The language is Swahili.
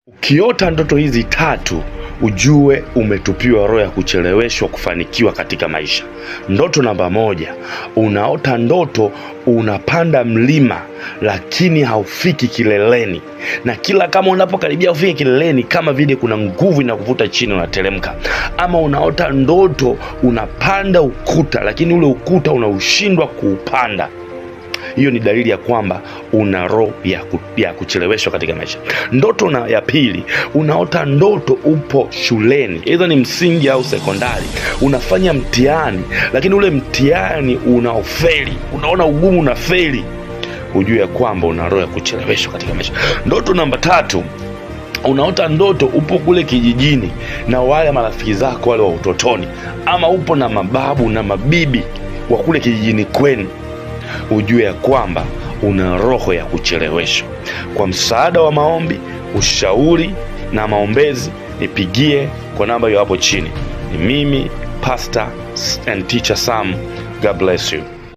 Ukiota ndoto hizi tatu ujue umetupiwa roho ya kucheleweshwa kufanikiwa katika maisha. Ndoto namba moja, unaota ndoto unapanda mlima lakini haufiki kileleni, na kila kama unapokaribia ufike kileleni, kama vile kuna nguvu inakuvuta chini, unateremka. Ama unaota ndoto unapanda ukuta, lakini ule ukuta unaushindwa kuupanda. Hiyo ni dalili ya kwamba una roho ya kucheleweshwa katika maisha. Ndoto na ya pili, unaota ndoto upo shuleni, aidha ni msingi au sekondari, unafanya mtihani, lakini ule mtihani unaofeli, unaona ugumu, unafeli, ujue ya kwamba una roho ya kucheleweshwa katika maisha. Ndoto namba tatu, unaota ndoto upo kule kijijini na wale marafiki zako wale wa utotoni, ama upo na mababu na mabibi wa kule kijijini kwenu, ujue ya kwamba una roho ya kucheleweshwa. Kwa msaada wa maombi, ushauri na maombezi, nipigie kwa namba hiyo hapo chini. Ni mimi Pastor and Teacher Sam. God bless you.